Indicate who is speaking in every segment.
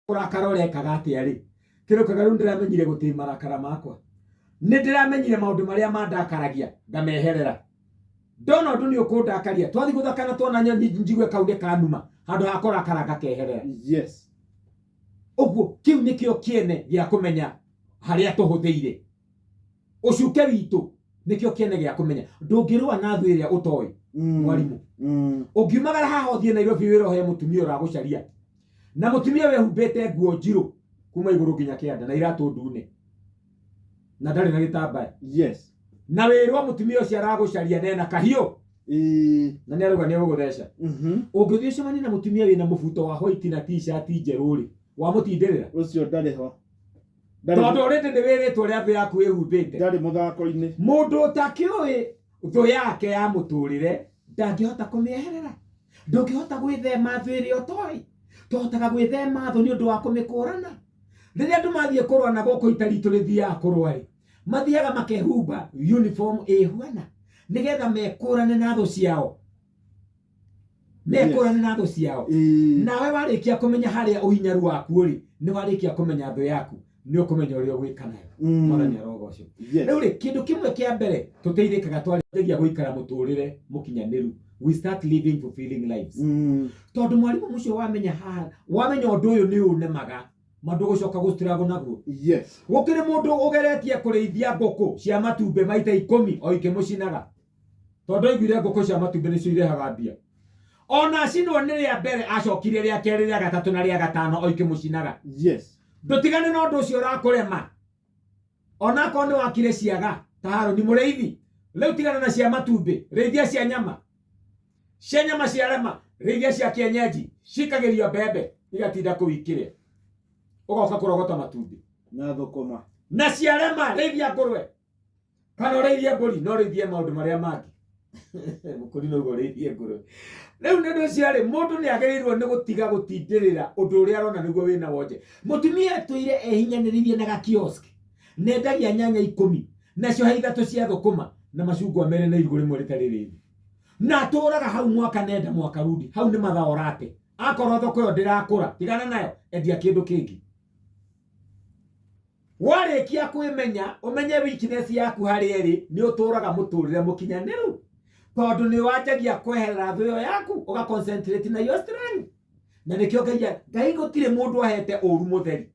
Speaker 1: Kũrakara ũrekaga atĩa rĩ? Kĩrũkaga rĩu ndĩramenyire gũtĩ marakara makwa. Nĩ ndĩramenyire maũndũ marĩa mandakaragia ngameherera. Ndona ũndũ nĩ ũkũndakaria, twathiĩ gũthaka na twana nyoni njigue kau nĩ kanuma, handũ ha kũrakara ngakeherera. Ũguo kĩu nĩkĩo kĩene gĩa kũmenya harĩa tũhũthĩire. Ũcuke witũ nĩkĩo kĩene gĩa kũmenya. Ndũngĩrũa na thũ ĩrĩa ũtoĩ, mwarimũ. Ũngiumagara haha ũthiĩ Nairobi wĩra ũhe mũtumia ũragũcaria. Na mũtumia wehumbĩte nguo njirũ kuma igũrũ nginya kĩanda na iratũ ndune. Na ndarĩ na gĩtambaya. Na wĩrwo mũtumia ũcio aragũcaria nena kahiũ. Na nĩ arauga nĩ egũgũtheca. Ũngĩthiĩ ũcemanie na mũtumia wĩna mũbuto wa white na t-shirt njerũ rĩ, wamũtindĩrĩra?
Speaker 2: Ũcio ndarĩ ho.
Speaker 1: Tondũ already nĩ wĩrĩtwo ũrĩa thũ yaku ĩhumbĩte.
Speaker 2: Ndarĩ mũthako-inĩ.
Speaker 1: Mũndũ ũtakĩũĩ thũ yake ya mũtũrĩre ndangĩhota kũmĩeherera. Ndũngĩhota gwĩthema thũ ĩrĩa ũtoĩ. Tũhotaga gwĩthema thũ nĩ ũndũ wa kũmĩkũrana. Rĩrĩa andũ mathiĩ kũrũa na gũkũ ita ritũ rĩthiaga kũrũa rĩ, mathiaga makehumba uniform ĩhuana nĩgetha mekũrane na thũ ciao. Mekũrane na thũ ciao. Nawe warĩkia kũmenya harĩa ũhinyaru waku ũrĩ, nĩ warĩkia kũmenya thũ yaku, nĩ ũkũmenya ũrĩa ũgwĩka nayo. Mwathani arogocwo. Rĩu rĩ, kĩndũ kĩmwe kĩa mbere tũteithĩkaga twarĩkia gũikara mũtũrĩre mũkinyanĩru, we start living fulfilling lives. Tondũ mwarimũ mũcio wamenya haha, wamenya ũndũ ũyũ nĩ ũnemaga, ma ndũgũcoka gũ struggle naguo. Gũkĩrĩ mũndũ ũgeretie kũrĩithia ngũkũ cia matumbĩ maita 10 o ikĩmũcinaga. Tondũ aiguire ngũkũ cia matumbĩ nĩcio irehaga mbia. Ona acinwo nĩ rĩa mbere acokire rĩa kerĩ, rĩa gatatũ na rĩa gatano o ikĩmũcinaga. Ndũtigane na ũndũ ũcio ũrakũrema. Onakorwo nĩ wakire ciaga ta Harũni mũrĩithi, rĩu tigana na cia matumbĩ, rĩithia cia nyama. Cia nyama ciarema, rĩithia cia kienyeji, cikagĩrio mbembe igatinda kũu ikĩrĩa. Ũgoka kũrogota matumbĩ.
Speaker 2: Na thũkũma.
Speaker 1: Na ciarema, rĩithia ngũrwe. Kana ũrĩithie mbũri, no ũrĩithie maũndũ marĩa mangĩ. Mũkũri no uga ũrĩithie ngũrwe. Rĩu nĩ ũndũ ũcio rĩ, mũndũ nĩ agĩrĩirwo nĩ gũtiga gũtindĩrĩra ũndũ ũrĩa arona nĩguo wĩna wonje. Mũtumia atũire ehinyanĩrĩirie na gakiosk, nendagia nyanya 10, nacio he 3 cia thũkũma na macungwa merĩ na irigũ rĩmwe rĩtarĩ rĩthĩ. Na atũraga hau mwaka nenda mwaka rudi, hau nĩ mathaa orate. Akorwo thoko ĩyo ndĩrakũra, tigana nayo, endia kĩndũ kĩngĩ. Warĩkia kwĩmenya, ũmenye weakness yaku harĩa ĩrĩ, nĩ ũtũraga mũtũrĩre mũkinyanĩru. Tondũ nĩ wanjagia kweherera thũ ĩyo yaku, ũga concentrate na your strength. Na nĩkĩo Ngai, Ngai gũtirĩ mũndũ ahete ũru mũtheri.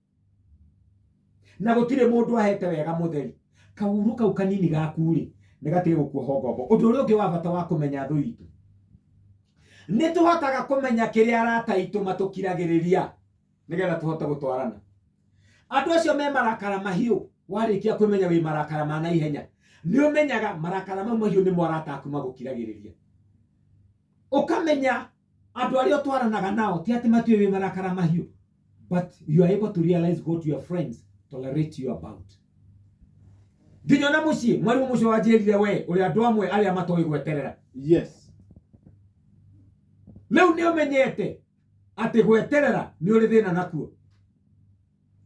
Speaker 1: Na gũtirĩ mũndũ ahete wega mũtheri. Kauru kau kanini gaku rĩ, nĩ gatige gũkuoha ngombo. Ũndũ ũrĩa ũngĩ wa bata wa kũmenya thũ itũ, nĩ tũhotaga kũmenya kĩrĩa arata aitũ matũkiragĩrĩria nĩgetha tũhote gũtwarana. Andũ acio me marakara mahiũ, warĩkia kwĩmenya wĩ marakara ma naihenya, nĩ ũmenyaga marakara mau mahiũ nĩmo arata aku magũkiragĩrĩria. Ũkamenya andũ arĩa ũtwaranaga nao ti atĩ matiũĩ wĩ marakara mahiũ, but you are able to realize what your friends tolerate you about. Nginya ona mũciĩ, mwarimũ mũcio wanjĩrire we ũrĩa andũ amwe arĩa matoĩ gweterera. Rĩu nĩ ũmenyete atĩ gweterera nĩ ũrĩ thĩna nakuo.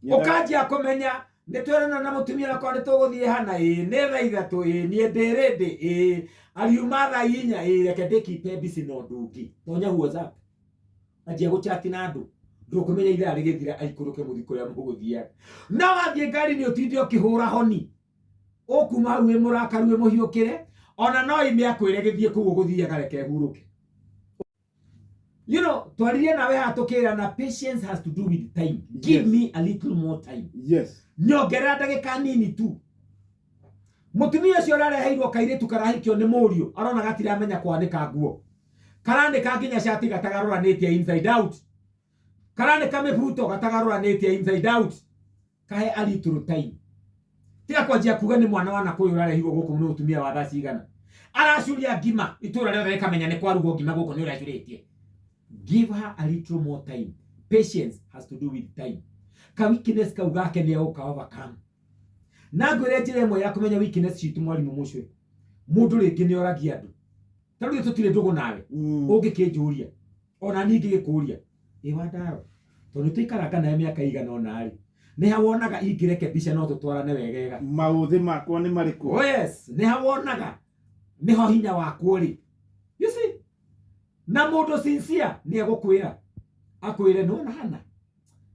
Speaker 1: Ũkanjia kũmenya nĩ twerana na mũtumia wakwa nĩ tũgũthiĩ hana, ĩĩ nĩ thaa 3, ĩĩ niĩ ndĩ ready, ĩĩ ariuma thaa 4, ĩĩ reke ndĩkipe busy na ũndũ ũngĩ. Tonya WhatsApp. Anjia gũchati na andũ. Ndũkũmenya ithaa rĩgĩthira aikũrũke mũthiĩ kũrĩa mũgũthiaga. No wathiĩ ngari-inĩ ũtinde ũkĩhũra honi. Ũkuma hau wĩ mũrakaru wĩ mũhiũkĩre, ona no ime akwĩre gĩthiĩ kũu ũgũthiaga reke hurũke. You know, twaririe nawe haha tũkĩrana patience has to do with time. Give me a little more time. Nyongerera ndagĩka nini tu. Mũtumia ũcio ũrareheirwo kairĩtu karahikio nĩ mũriũ, arona gatiramenya kwanĩka nguo. Karanĩka nginya cati gatagarũranĩtie inside out. Karanĩka mĩbuto gatagarũranĩtie inside out. Kahe a little time. Tiga kwanjia kuga nĩ mwana wa nakũyũ ũrarehirwo gũkũ nĩ mũtumia wa thaa cigana. Aracuria ngima, itũra rĩothe rĩkamenya nĩ kwarugwo ngima gũkũ nĩ ũracurĩtie. Give her a little more time. Patience has to do with time. Ka weakness kau gake nĩ egũka overcome. Na ngwĩre njĩra ĩmwe ya kũmenya weakness citũ mwarimũ mũcwe. Mũndũ rĩngĩ nĩ oragia andũ. Ta rĩu tũtirĩ ndũgũ nawe. Ũngĩkĩnjũria. Ona niĩ ingĩgĩkũria. Ĩ wa ndaro. Tondũ tũikaranga nawe mĩaka igana ũna rĩ. Nĩ ha wonaga ingĩreke mbica no tũtwarane wegega.
Speaker 2: Maũthĩ makwa nĩ marĩkũ?
Speaker 1: Oh yes, nĩ ha wonaga nĩho hinya wakwa ũrĩ. You see? Na mũndũ sincere nĩ egũkwĩra. Akwĩre nĩ wona hana.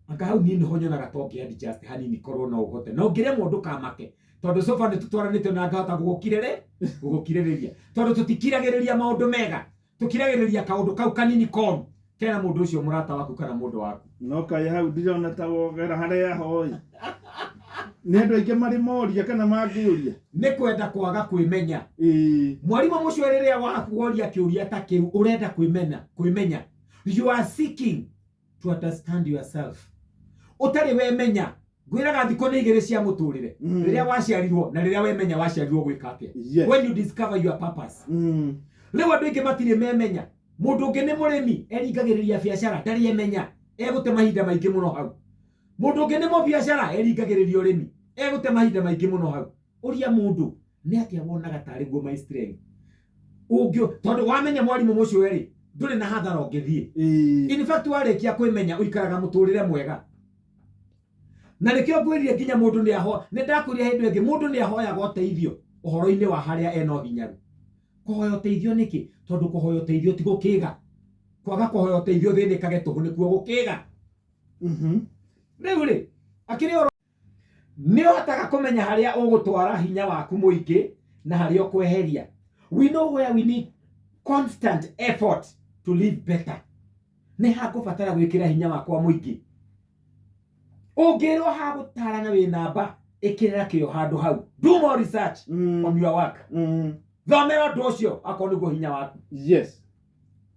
Speaker 1: Anga hau niĩ nĩho nyonaga ta ũngĩ adjust hanini korwo no ũhote, na ũngĩremwo ndũkamake, tondũ sofa nĩ tũtwaranĩte na ngahota gũgũkirĩrĩria, tondũ tũtikiragĩrĩria maũndũ mega, tũkiragĩrĩria kaũndũ kau kanini koru kena mũndũ ũcio mũrata waku kana mũndũ waku.
Speaker 2: No kaĩ hau ndirona ta wogera harĩa hoi. Nĩ andũ aingĩ marĩ moria kana mangĩũria.
Speaker 1: Nĩ kwenda kwaga kwĩmenya.
Speaker 2: Ĩĩ.
Speaker 1: Mwarimũ mũcio, rĩrĩa woria kĩũria ta kĩu, ũrenda kwĩmenya. You are seeking to understand yourself. Ũtarĩ wemenya, ngwĩraga thikũ nĩ igĩrĩ cia mũtũrĩre, rĩrĩa waciarirwo na rĩrĩa wemenya waciarirwo gwĩka atĩa. When you discover your purpose. Rĩu andũ aingĩ matirĩ memenya. Mũndũ ũngĩ nĩ mũrĩmi, eringagĩrĩria biacara, ndarĩ emenya egũte mahinda maingĩ mũno hau. Mũndũ ũngĩ nĩ mũbiacara, eringagĩrĩria ũrĩmi, egũte mahinda maingĩ mũno hau. Ũria mũndũ nĩ atĩa wonaga tarĩ guo my strength, ũngĩ tondũ wamenya, mwarimũ mũcio rĩ, ndũrĩ na hathara ũngĩthiĩ. In fact, warĩkia kwĩmenya ũikaraga mũtũrĩre mwega, na nĩkĩo ngwĩrire nginya mũndũ nĩ aho nĩ ndakwĩrire hĩndĩ ĩngĩ, mũndũ nĩ ahoyaga ũteithio ũhoro-inĩ wa harĩa ena ũhinyaru. Kũhoya ũteithio nĩkĩ? Tondũ kũhoya ũteithio ti gũkĩga. Kwaga kũhoya ũteithio thĩnĩkage tũhũ nĩkuo gũkĩga. Rĩu rĩ, akĩrĩ oro nĩ ũhotaga kũmenya harĩa ũgũtwara hinya waku mũingĩ na harĩa ũkweheria. We know where we need constant effort to live better. Nĩ hangũbatara gwĩkĩra hinya wakwa mũingĩ. Ũngĩrwo hagũtarana wĩ namba, ĩkĩrĩra kĩo handũ hau. Do more research on your work. Thomera ũndũ ũcio akorwo nĩguo hinya waku.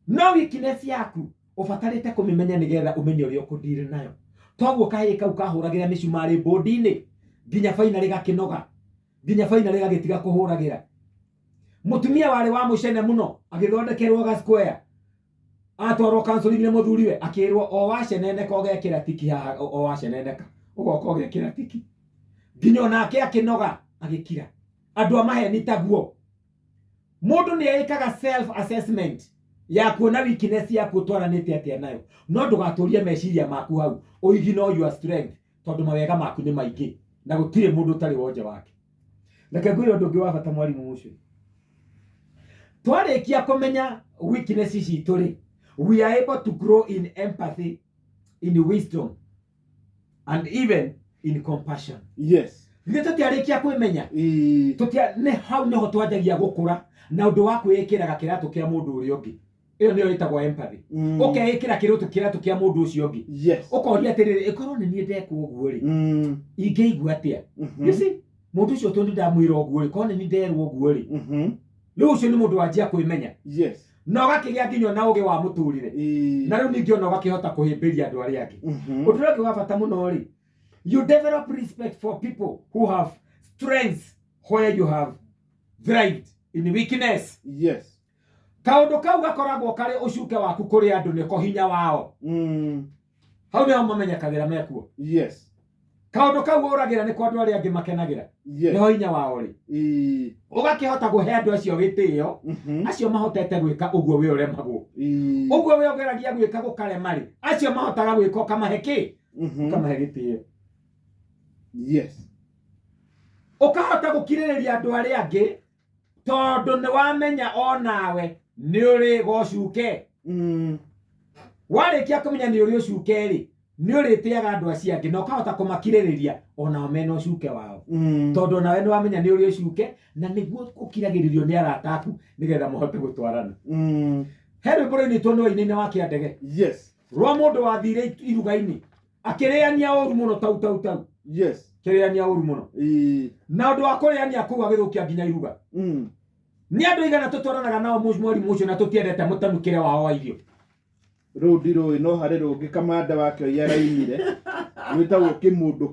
Speaker 1: No weakness yaku ũbatarĩte kũmĩmenya nĩgetha ũmenye ũrĩa ũkũdeal nayo. Toguo kahĩĩ kau kahũragĩra mĩcumarĩ bodi-inĩ nginya finally gakĩnoga, nginya finally gagĩtiga kũhũragĩra. Mũtumia warĩ wa mũcene mũno agĩthondekerwo ga square, atwarwo counseling nĩ mũthuriwe, akĩrwo o waceneneka ũgekĩra tiki haha, o waceneneka ũgoka ũgekĩra tiki, nginya onake akĩnoga agĩkira. Andũ a maheni taguo, mũndũ nĩ ĩkaga self assessment ya kuona weakness yaku ũtwaranĩte atĩa nayo, no ndũgatũrie meciria maku hau, ũignore your strength, tondũ mawega maku nĩ maingĩ na gũtirĩ mũndũ ũtarĩ wonje wake. Reke ngwĩre ũndũ ũngĩ wa bata, mwarimũ ũcio. Twarĩkia kũmenya weakness citũ rĩ, we are able to grow in empathy, in wisdom and even in compassion. Githĩ tũtiarĩkia kwĩmenya?
Speaker 2: Ĩĩ.
Speaker 1: Tũtia nĩ hau nĩho twanjagia gũkũra na ũndũ wa kwĩĩkĩraga kĩratũ kĩa mũndũ ũrĩa ũngĩ. Ĩyo nĩyo ĩtagwo empathy. Ũkeĩkĩra kĩratũ kĩa mũndũ ũcio ũngĩ. Ũkoria atĩrĩrĩ, ĩkorwo nĩ niĩ ndekwo ũguo rĩ, ingĩigua atĩa? You see, mũndũ ũcio tondũ ndamwĩra ũguo rĩ, korwo nĩ niĩ nderwo ũguo rĩ. Rĩu ũcio nĩ mũndũ wanjia kwĩmenya na ũgakĩgĩa nginya na ũgĩ wa mũtũrĩre. Na rĩu ningĩ ona ũgakĩhota kũhĩmbĩria andũ arĩa angĩ. Ũndũ ũrĩa ũngĩ wa bata mũno rĩ, you develop respect for people who have strengths where you have thrived in weakness. Kaũndũ kau gakoragwo karĩ ũcuke waku kũrĩ andũ, nĩko hinya wao. Hau nĩho mamenyekagĩra mekuo. Kaũndũ kau ũragĩra nĩko andũ arĩa angĩ makenagĩra. Nĩho hinya wao rĩ. Ũgakĩhota kũhe andũ acio gĩtĩo, acio mahotete gwĩka ũguo we ũremagwo. Ũguo we ũgeragia gwĩka gũkarema rĩ, acio mahotaga gwĩka ũkamahe kĩ? Ũkamahe gĩtĩo. Ũkahota gũkirĩrĩria andũ arĩa angĩ tondũ nĩ wamenya onawe nĩ ũrĩ gocuke. Warĩkia kũmenya nĩ ũrĩ ũcuke rĩ, nĩ ũrĩtĩaga andũ acio angĩ na ũkahota kũmakirĩrĩria onao mena ũcuke wao, tondũ onawe nĩ wamenya nĩ ũrĩ ũcuke, na nĩguo ũkiragĩrĩrio nĩ arata aku nĩgetha mũhote gũtwarana. He rwĩmbo rũinĩtwo nĩ wainaina wa Kĩandege rwa mũndũ wathire iruga-inĩ akĩrĩania ũru mũno, tau tau tau. Kĩrĩania ũru mũno. Na ũndũ wa kũrĩania kũu agĩthũkia nginya iruga. Nĩ andũ aigana tũtwaranaga nao, mwarimũ ũcio, na tũtiendete mũtanukĩre wao wa irio?
Speaker 2: Rũu ndirũĩ, no harĩ rũngĩ kamanda wake ũyũ arainire rwĩtagwo kĩmũndũ.